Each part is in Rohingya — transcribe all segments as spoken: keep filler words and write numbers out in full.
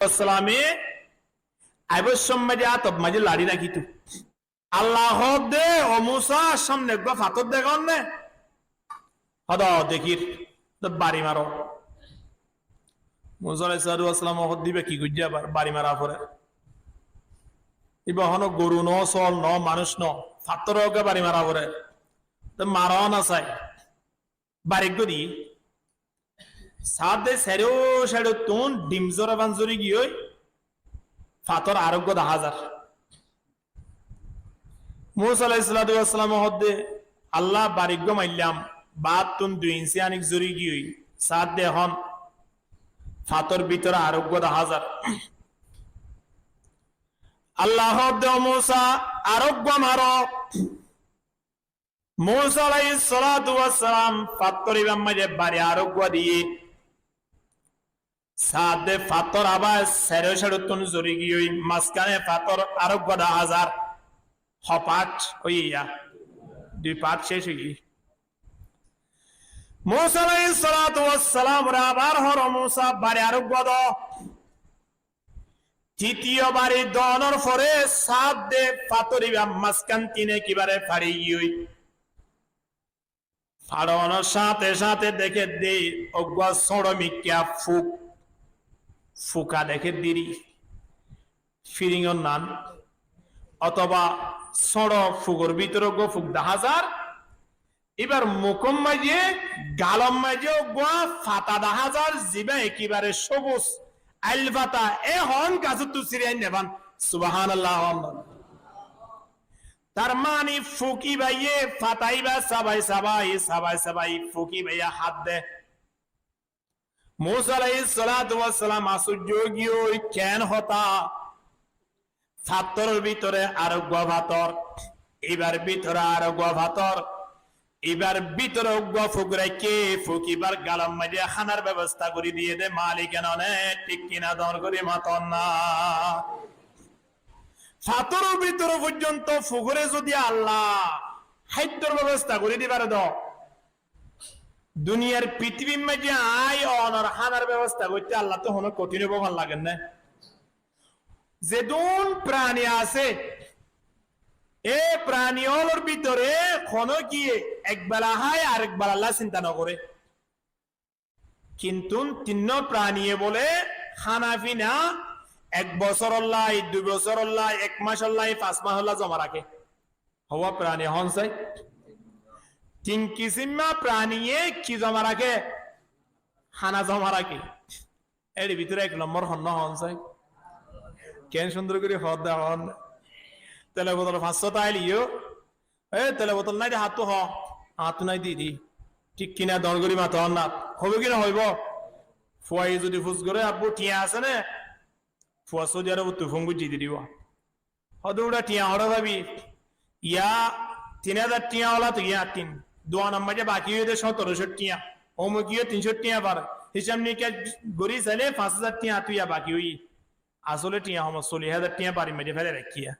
wassalame aibór somot de átot maze laçi rakíto. Allah hoódde, "Ó Musa, sámne eggúa fatór dekón né?" Hoódde, "Ó, dekír." "Te bari maro." Musa alaihissalatu wassalam hoódde, "Íba ki goijjé abar? Bari mara forer. Íba honó goru no, sóol no, manúic no, fattóre eggúa bari mara forer. Te maro na sai." Bari eggúa diyé. Saádde sairó sáidottún dhim zóra fán zóri giyói, fatór areggúa daházar. Musa alaihissalatu wassalame hoódde, "Allah, bari eggúa maillam, baattún dui inci anik zóri giyói, saádde ehón fatór bútore areggúa daházar." Allah hoódde, "Ó Musa, areggúa maro." Musa alaihissalatu wassalam fattór íbar maze bari areggúa diyé. Saádde fattór abar sairó sáidottún zóri giyói, mazkáne fattór areggúa daházar. Hó part óiye? Dui part céc óiye. Musa alaihissalatu wassalamore abar hoór, "Ó Musa, bari areggúa do." Titiyo bari doonor fore saádde fattór íba mazkán tine ekebare fari giyói. Faronor sáñte sáñte dekédde eggúa sóñço mikká fuk, fuka dekédde ri, firíñor nan, otóba sóñço fukor bútore eggúa fuk daházar, íbar mukór maze, galor maze eggúa fata daházar, zibá ekebare sóbuz, ail fata, ehón gasóttu síri ainné fán. Subhánallah. Tar mani fuk íbaye fata íba sabai sabai, sabai sabai fuk íbaye hádde. Musa alaihissalatu wassalam asóijjo óigiyoi, keén hotá? Fattóror bútore areggúa fattór, íbar bútore areggúa fattór, íbar bútore eggúa fuk raikké, fuk íbar galor maze hánar bebosta gorí diyé dé malik e no né, thík ki na? Doñr gorí mato na. Fattóror bútore foijjonto fukore zodi Allah háiddor bebosta gorí di fare dé, duniyar pitibir maze aññí onor hánar bebosta goitté Allattú honó kothín óibo fán lager né? Zedún prani asé, e prani ólor bútore honókiye ek bela hái, arek belalla sinta no goré. Kintu tinnó praniye bóle hána fina ek bosórolla, dui bosórolla, ek mácolla, fañs mácolla zoma raké. Houwa prani hoón sai? Tin kisímma praniye ki zoma raké? Hána zoma raké. Ér bútore ek lombor honnúa hoón sai? Keén cúndor gorí hoódde hoón. Telor botol fañs sót táile yó, "E, telor botol nái dé, añáttu hoó, añáttu nái dé dé." Thík ki na? Doñr gorí mato na. Hoibo ki no hoibo? Fuaye zodi fus goré, "Abbú, thiañ asé né?" Fua Saudi Arobottu fún goijjé di dibo. Hoódde, "Uçá thiañ hoçé faibi?" "Yá, tin házar thiañ ola tui yá tin. Duanor maze baki óiye dé sótoro cót thiañ. Omukiye tin cót thiañ fare. Hísab nikác gorí sailé fañs házar thiañ tui yá baki óiye. Asóle thiañ homot sollic házar thiañ barir maze félai raikké."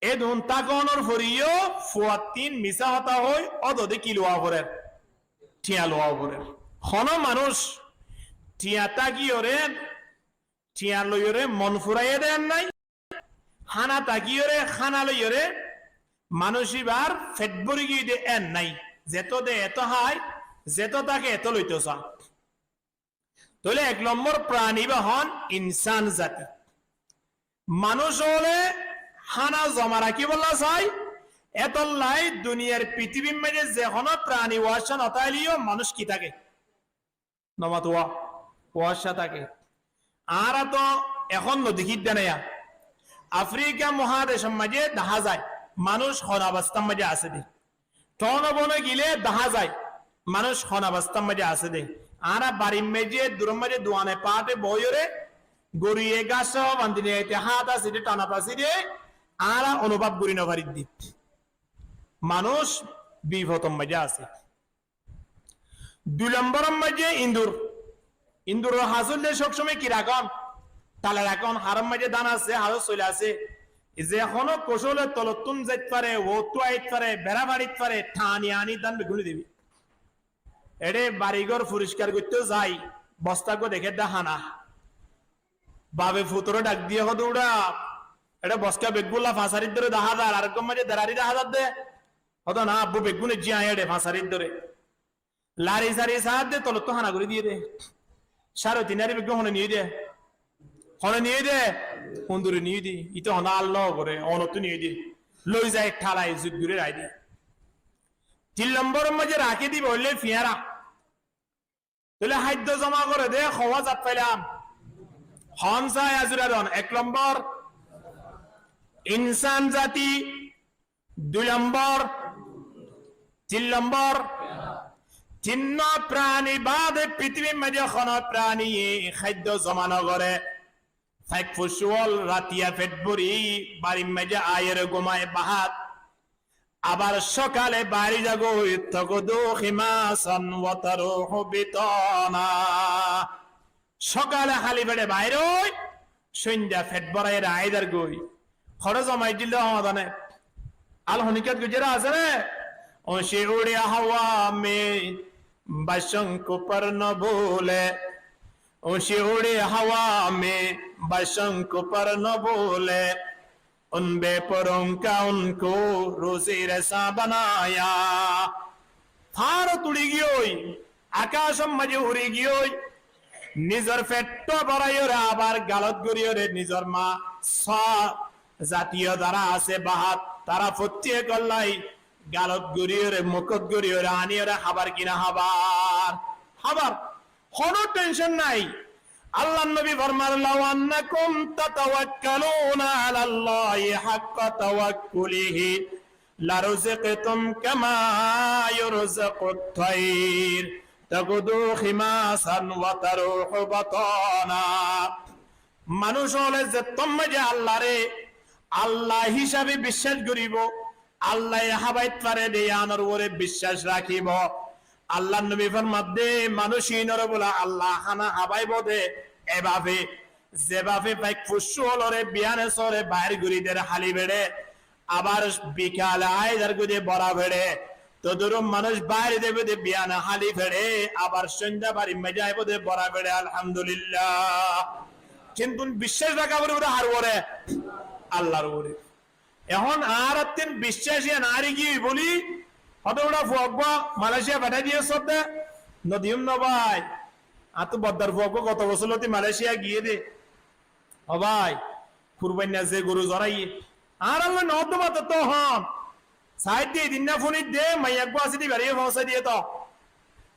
Edún tákonor foreyó fuattún misá hotá hoói ódode ki luwa forer? Thiañ luwa forer. Honó manúic thiañ tákiyoré, thiañ loiyoré mon furaiyé dé éen nái, hána tákiyoré, hána loiyoré manúic íbar feth bóri giyé dé éen nái. Zetó de etó hái, zetó táke etó loitó saá. Tóile ek lombor prani íba hoón insán zati. Manúic ókkole hána zoma rakíbolla sai, étolla duniyar pitibir maze ze honó prani uwácca no táile yó manúic ki táke? No mato, uwácca táke. Añára toó ehón no dekí dé naiya. Afrika mohadecor maze dahá zai, manúic hon obostár maze asé dé. Thóno bóno gilé dahá zai, manúic hon obostár maze asé dé. Añára barir maze, duror maze, duane paáte boóiyoré, goruye gácor bandi niyaite hát asé dé, thanat asé dé, añára onubáb gorí no farir dé. Manúic bifotor maze asé. Dui lomboror maze indur. Induror hasól de sób somoi ki rakón? Tale rakón. Haror maze dán asé, haror soil asé. Ze honó kocólor tolottún zait fare, uottú ait fare, berá farit fare, thani aní dán beggún loi dibi. Eçé bari gór foriskar goittó zai, bosta eggúa deké dé hána. Bafe futoré dhak diyé, hoódde, "Uçá, eçé boska beggúlla fañsarir dóre dahá zar, ar eggúa maze derari dahá zadde." Hoódde, "Na abbú, beggún ejjí aññí eçé fañsarir dóre." Lari sari saádde tolottú hána gorí diyé dé. Cáre tin ari beggún hone niyé dé? Hone niyé dé? Undure niyé dé. Ite hone Allah goré, onottú niyé dé. Loi zai thalai zut gorí raái dé. Tin lombor maze rakí dibo óile fiñára. Tóile háiddo zoma goré dé, howá zat failam. Hon sai azura don, ek lombor, insan zati, dui lombor, tin lombor, tinno prani bade pitibir maze hono praniye háiddo zoma no goré. Faik fucúol ratiya fet bóri barir maze aiyóre gumai bahat. Abar sokale bair zagói, tagdu khimasan wa taruhu bitana. Sokale háli feçe bair ói, sóinda fet bóraiyóre aizar goi. Hore zomai dil de homadane. Al honikkat gujera asé ne? Uñci uçe hawa me bachon ko par no bhule. Uñci uçe hawa me bachon ko par no bhule. Un beporon ka unko ruzi resa banaya. Fárot uçí giyói, akacor maze uçí giyói, nizor fettó bóraiyóre abar galot goríyore nizor ma só zatiyo zara asé bahat, tara fottí ekollai galot goríyore, mukot goríyore, aniyore hábar ki no hábar? Hábar. Hono tension nai. Allar nobi formar, "Law annakum tatawakkaluna alallahi haqqa tawakkulihi laruziqtum kama yurziqut tayr tagdu khimasan wa taruhu bitana." Manúic ókkole zettót maze Allare Allah hísabe biccác goríbo, Allaye hábait fare de yíanor uore biccác rakíbo. Allar nobi formadde, manúic inore bóle Allah hána hábaibo de, e bafe, ze bafe faik fucú ólore biyane sóore bair gorí der háli feçe, abar bikale aizar goi de bóra feçe, todurú manúic bair zaibo de biyane háli feçe, abar sóinda barir maze aibo de bóra feçe, Alhamdulillah. Kintu biccác raka foribo de hár uore? Allar uore. Ehón añárattún biccác yián ári giyói bóli, hoto uçá fua eggúa Malaysia fathái diyé sódde, no diyúm no bái. Añáttu boddar fua eggúa goto bosór lóti Malaysia giyé dé. Ó bái, kurbainna ze goru zoráiye, añárar loi noódde mato tohón. Saáidde idinna fúnidde, maiya eggúa asé dé ibáre foóñsai diyé toó.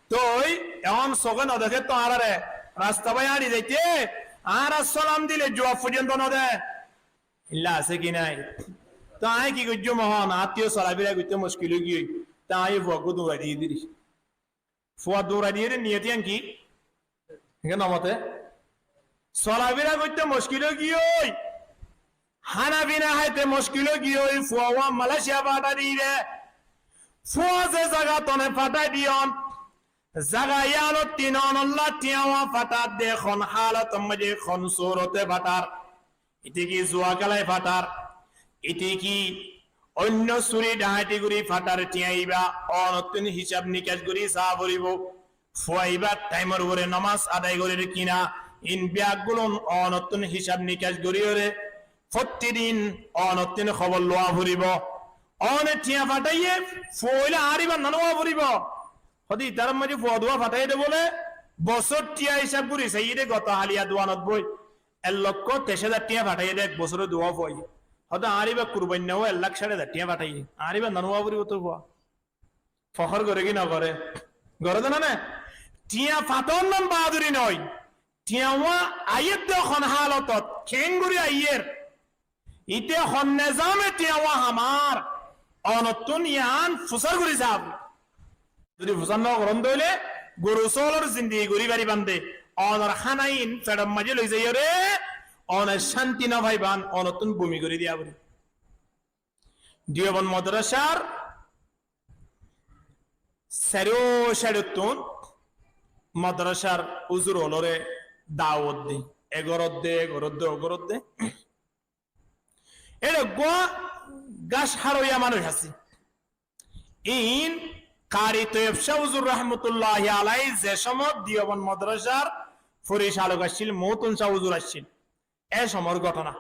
Toi ehón soké nodeké toó añárare, rasta bái áñçi zaité, añára solam dile juab foijjonto node. Illa asé ki nái? Te aññí ki goijjúm ehón? Añáttu yó solafira goitté muckil ói giyói. Te aññí yó fua eggúa durai diyé diri. Fua durai diyé diri niyot yián ki? Hé nomote? Solafira goitté muckil ói giyói. Hána fina háite muckil ói giyói. Fua uá Malaysia fathái diyé. Fua ze zaga tone fathái diyón. Zaga yíanot tin onolla thiañ uá fathar de, hon hálotor maze, hon surote fathar. Ite ki zuwa kélai fathar, ite ki oinno suri dhaháiti gorí fathar thiañ ibá, onottún hísab nikac gorí saá foribó. Fua ibár thaimor uore nomás adai gorér ki na, iín beggún onottún hísab nikac goríyore fottí din onottún hóbor lowa foribó. One thiañ fatháiye, fua óile añár ibár no lowa foribó. Hóde itarár maze fua duwa fatháiye dé bóle, bosór thiañ hísab gorí saiyé dé goto haliya duwanot boi. Ek lokko teic házar thiañ fatháiye dé ek bosóre duwa fuaye. Hóde añár ibá kurbainna ó ek lak cáith házar thiañ fatháiye. Añár ibár no lowa foribó toi fua. Fohór goré ki no goré? Goré dé né né? Thiañ fathón nan bahaduri noó. Thiañ uá aiyér dé hon hálotot, keéngorí aiyér. Ite hon nezame thiañ uá hamar, onottún yián fusár gorí saá foribó. Zodi fusár no gorón dé óile, goru sóolor zindigi gorí faribá dé. Onor hána iín feçor maze loi zaiyóre, one cánti no faibá, onottún bumi gorí diya foribó. Diyobond modorasar sairó sáidottún modorasar uzur ólore dawot di, e górot de, e górot de, o górot de. Éçe eggúa gác hároiya manúic asé. Iín Kari Toiyeb Cáh uzur rahmatulláhi alaihi ze cómot Diyobond modorasar foricalok accíl, Muhútun Cáh uzur accíl. E somor góthona.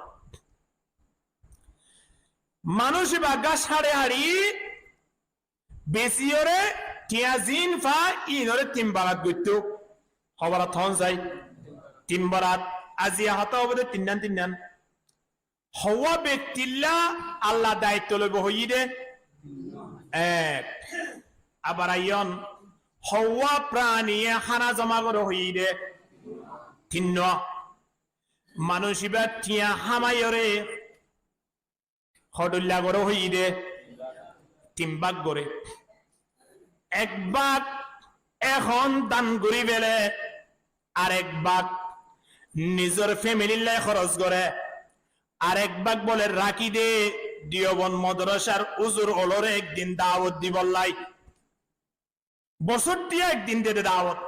Manúic ibá gas haçi haçi besiyóre thiañ ziín fa, íinoré tin barat goittó. Hoborot hoón sai? Tin barat. Aziya hotá óibo de tinnán tinnán. Houwá bektilla Alla daitto loibo hoiyí de? Ek. Abar aiyón, houwá praniye hána zoma goré hoiyí de? Tinnúa. Manúic ibá thiañ hámaiyóre hodhoilla goré hoiyí de? Tin bák goré. Ek bák ehón dan gorí fele, arek bák nizor femilillá hóros goré, arek bák bóle rakí de Diyobon modorasar uzur ólore ek din dawot dibollá. Bosóttiya ek din de de dawot.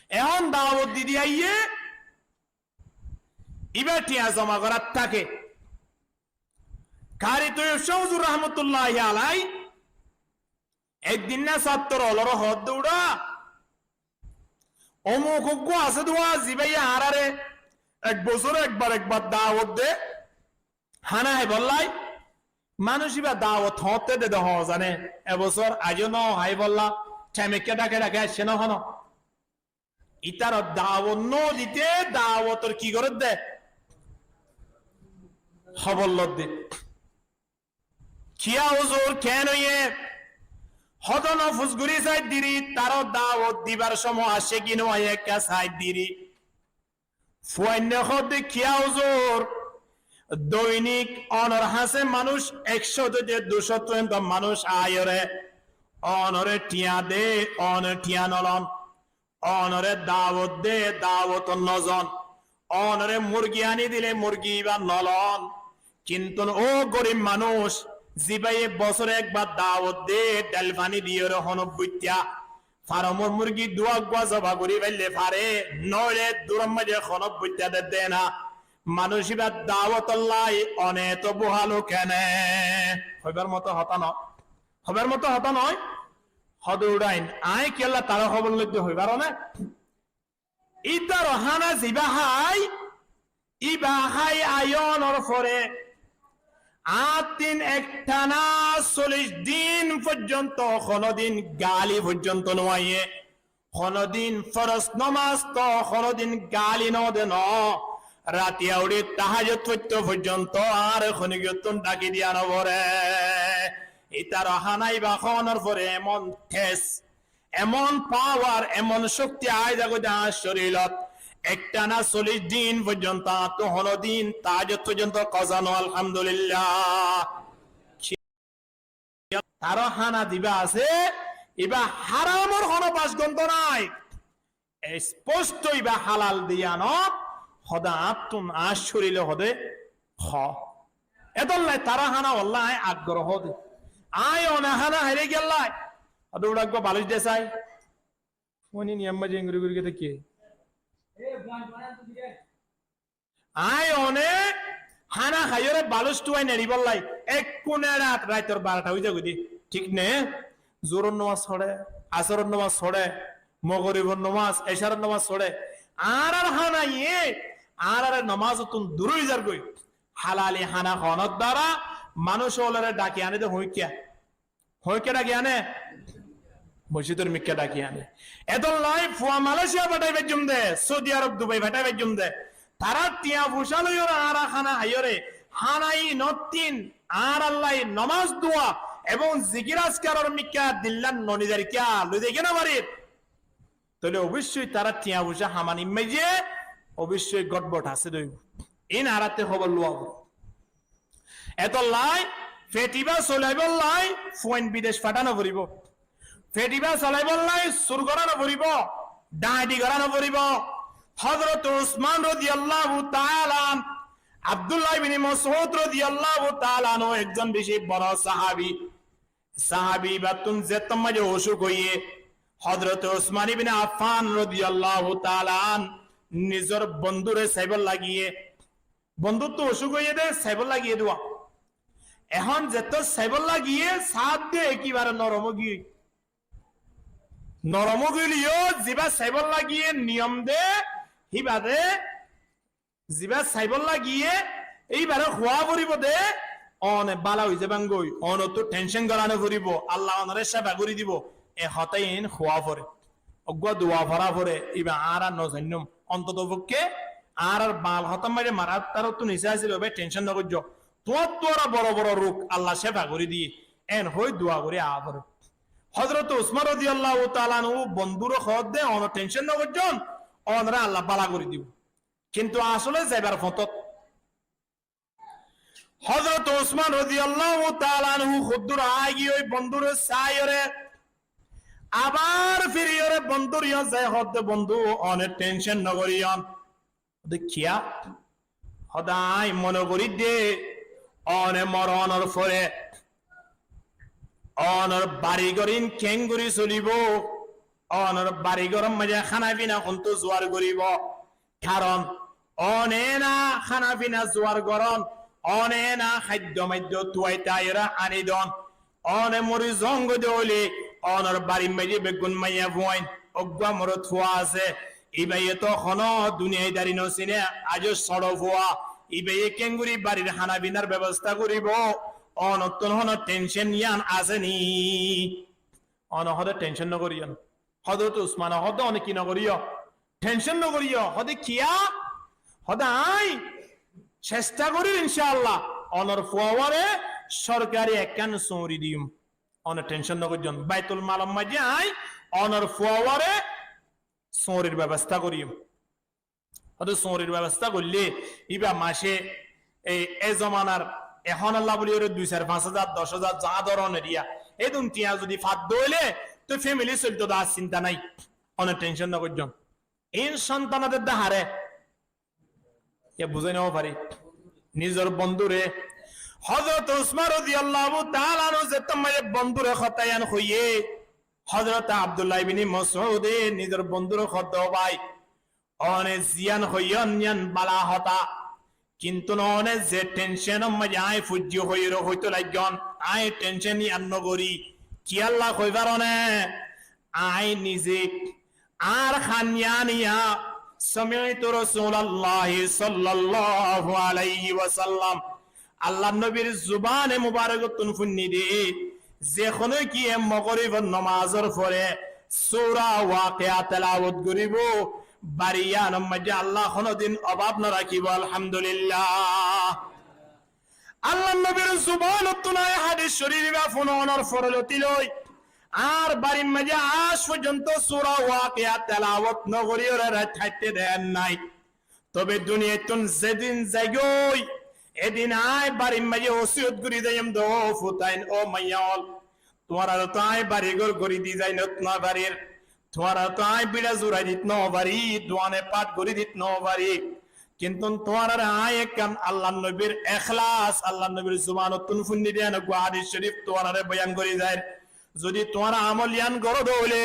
Ehón dawot di di aiyé, ibá thiañ zoma gorát táke. Kari Toiyub Cáh uzur rahmatulláhi alái ek din ná sáttor ólore hoódde, uçá, omuk uggúa asé de uwá, zibáye añáráre ek bosóre ekbar ekbar dawot de hána háibollá. Manúic ibá dawot hoóñtte de de hoó zane, e bosór aijjó no háibollá, thaim ekká dháke dháke aiccé no hono. Ítarot dawot no dite dawotor ki gorédde? Hóbor lodde. Kiyá uzur, keén óiye? Hodó no fusguri saiddiri, taró dawot dibar cómo aiccé ki no aiccé ekká saiddiri. Fuainne hoódde, kiyá uzur, doinik onor hañsé manúic ek cót óite dui cót foijjonto manúic aiyóre, onoré thiañ de, one thiañ nolon. Onoré dawot de, dawot nozon. Onoré murgi aní dile murgi ibá nolon. Kintu ó gorib manúic, zibáye bosóre ekbar dawot de, dhail faní diyóre honóbboittá, faromor murgi duwá uggúa zoba gorí faille fare, noóile duror maze honóbboittá de de na. Manúic ibár dawotollá one eto búhalu kene? Hoibár moto hotá no. Hoibár moto hotá noó. Hodó uçáin, aññí kiyólla tará hóbor loidde hoibár né? Ítaró hána zibá hái, íba hái aiyónor fore añáttin ekthana sollic din foijjonto honódin gaáli foijjonto no aiyé, honódin foros nomás to honódin gaáli no de noó, ratiya uçí tahajjud foitto foijjonto añáre honógiyottún dhaki diya no fore. Ítaró hána íba hóonor fore emon thes, emon pawar, emon cókti aái zagói de añár córilot. Ekthana sollic din foijjonto añáttu honódin tahajjud foijjonto koza no, alhamdulillah. Taró hána zibá asé, íba háramor honó bac gonto nái. Esposto íba halal diya no, hodé añáttun añár córile hodé hó. Étolla tará hána olla aññí aggorohó de. Aññí one hána háire giyólla, hodé uçá eggúa balóic de sai. Fúain niyam maze engori gori giyé de ki? Aññí one hána háiyore balóic tuwai neçibólla, ekkú neçat raitor barota ói zagói de. Thík né? Zuhuror nomás foçé, asóror nomás foçé, mogoribor nomás, ecaror nomás foçé. Añárar hána iye añárare nomásottún dur ói zargói. Halali hána honór duara manúic ókkolore dhaki ané de hoikká. Hoikká dhaki ané? Mosjidor mikká dhaki ané. Étolla fua Malaysia fathái faijjum de, Saudi Arab, Dubai fathái faijjum de. Tará thiañ fucá loiyóre añára hána háiyore, hána inottún añárallá nomás dua ebong zikir askaror mikká dillá no nizar kiyá, loi zai kiyá no farir? Tóile oboiccói tará thiañ fucá hamani maze oboiccói gothbot asé de óibo. Iín añárattú hóbor luwa foribó. Étolla fetibá solaibólla fuain bidec fathá no foribó. Fetibá solaibólla sur gorá no foribó, dhañti gorá no foribó. Hózorot Usman rodiyallahu taala anhu, Abdullah ibne Mosud rodiyallahu taala anhu ekzon beci boro sahabi. Sahabi íbattún zettót maze ocúk óiye, Hózorot Usman ibne Affan rodiyallahu taala anhu nizor bondúre saibólla giyé, bondúttu ocúk óiye de, saibólla giyé de uwá. Ehón zettót saibólla giyé, saádde ekebare norom ói giyé. Norom ói giyói, zibá saibólla giyé niyom de, híba de Zibá saibólla giyé, íbaré hoó foribó de, one bála ói zaibangói, onottú thencén gorá noforibó, Allah onore céfa gorí dibó, e hotá iín hoó foré. Eggúa dua forá foré, íba añára nozainnom. Ontoto fokké añárar baal hotár maze mará tarottú nisá asíl, ói bái, thencén nogoijjó. Tuáñttú aró boro boro ruk Allah céfa gorí diyé. Eén hoói dua gorí aá foré. Hózorot Usmán rodiyallahu taala anhu bondúre hoódde, one thencén nogoijjón, onoré Allah bála gorí dibó. Kintu asóle zaibar foñtót Hózorot Usmán rodiyallahu taala anhu hoddúr aáigi ói bondúre saáiyoré, abár firiyoré bondúr yó zai hoódde, bondú, one thencén nogoríyon. Hoódde kiyá? Hoódde aññí mone gorídde, one moronor fore onor barigór ín keéngorí solibó, onor barigóror maze hána fina hontú zuar goríbou. Karon one eéna hána fina zuar gorón, one eéna háiddo maiddo tuai taiyóre aní don, one mori zongói de óile, onor barir maze beggún maiyafuain, eggúa morotfua asé, íbayé toóu honó duniyai dari nosiné, aijjó soçofua, íbayé keéngorí barir hána finar bebostá goríbou, onottún honó thencén yían asé ni? One hoódde thencén nogoríyon. Hózorot Usmane hoódde, one ki nogoríyo? Thencén nogoríyo. Hoódde kiyá? Hoódde aññí cestha gorír, incá Allah, onor fuawáre sorkari ekkán soñri diyum. One thencén nogoijjón. Baitul malor maze aññí onor fuawáre soñrir bebostá goríyum. Hoódde soñrir bebostá goillé, íba mace e, e zomanar ehónolla buli óre dui sair fañs házar, doc házar, zaá dóron eriya, édun tiañ zodi faddo óile, toi femili soilto de, ar sinta nái. One thencén nogoijjón. Iín sontan de dahare. Yá buzái nofarí. Nizor bondúre, Hózorot Usmán rodiyallahu taala anhu zettót maze bondúre hotá yían hoiyé, Hózorot Abdullah ibni Mosúde nizor bondúre hoódde, ó bái, one ziyán hoiyón yían bála hotá, kintu one ze thencénor maze aññí foijjí hoiyóre hoitó laiggón, aññí thencén yían nogorí. Kiyólla hoi faróne? Aññí nize añár hán yían yá, سمعت رسول الله صلى الله عليه وسلم, Allar nobir zubane mubarokottún fúinni de, ze honókiye mogoribor nomazor fore sura Waqiya telawot goríbou, bari yíanor maze Allah honódin obáb norakíbou, alhamdulillah. Allar nobir zubanottún aññí hádis corif íba fúnonor foroloti loi, añár barir maze aáz foijjonto sura Waqiya telawot nogoríyoré rait háitte deér nái. Tobe duniyaittún zedin zaigói, edin aññí barir maze wosiyot gorí zaiyum de, ó futain, ó maiyaól, tuáñrare to aññí barigór gorí di zainot nofarir, tuáñrare to aññí biça zurai dit nofarí, duane path gorí dit nofarí, kintu tuáñrare aññí ekkán Allar nobir ekhlas, Allar nobir zubanottún fúinni de eneggúa hádis corif tuáñrare boyan gorí zair. Zodi tuáñra amol yían goró de óile,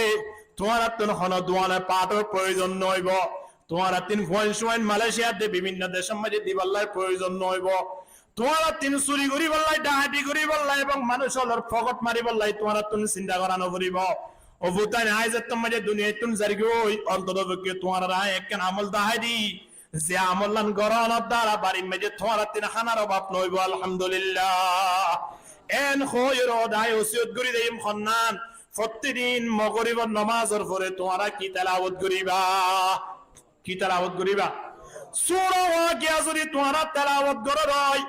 tuáñrattún honó duane pathor proyozon noóibo. Tuáñrattún fuain cúain Malaysia de bibinno decór maze dibálla proyozon noóibo. Tuáñrattún suri goríbálla, dahati goríbálla ebong manúic ólor fokot maríbálla tuáñrattún sinta gorá noforíbo. Ó futain, aññí zettót maze duniyaittún zairgói, ontoto fokki tuáñrare aññí ekkán amol dahái di. Ze amollán gorónor duara barir maze tuáñrattún hánar obáb noóibo, alhamdulillah. Eén hoóiyoré aññí wosiyot gorí zaiyum honnán, fottí din mogoribor nomazor fore tuáñra ki telawot goríba? Ki telawot goríba? Sura Waqiya zodi tuáñra telawot gorór ói,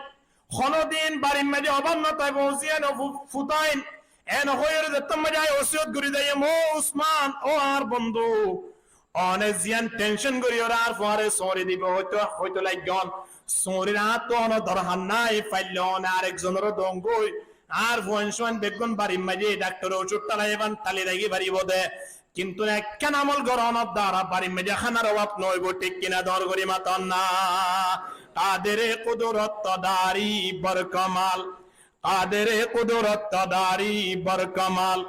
honódin barir maze obáb notáibo, ziyán ó fu-, futain, eén hoóiyoré zettót maze aññí wosiyot gorí zaiyum, ó Usmán, ó añár bondú, one ziyán thencén goríyoré añár fuáre soñri dibo hoitó, hoitó laiggón. Soñrir añáttu honó dorhar nái, faillé one arek zonoré dongói. Añár fuain cúain beggún barir maze dhaktore ocút thalai efán thali raki faribó de. Kintu ekkán amol gorónor duara barir maze hánar obáb noóibo, thík ki na? Dor gorí matón na. قادر قدرت تو داری بر کمال، قادر قدرت تو داری بر کمال،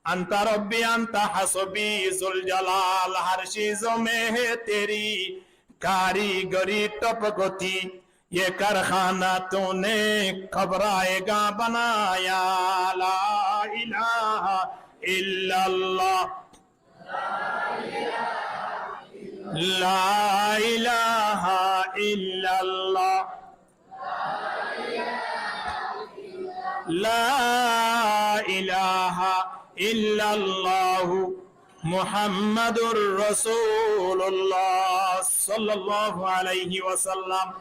انت ربی انت حسبی ذوالجلال، ہر چیز میں ہے تیری کاریگری، ٹپکتی یہ کارخانہ تو نے گھبرائے گا بنایا۔ لا الہ الا اللہ۔ لا إله إلا الله. لا إله إلا الله. محمد رسول الله صلى الله عليه وسلم.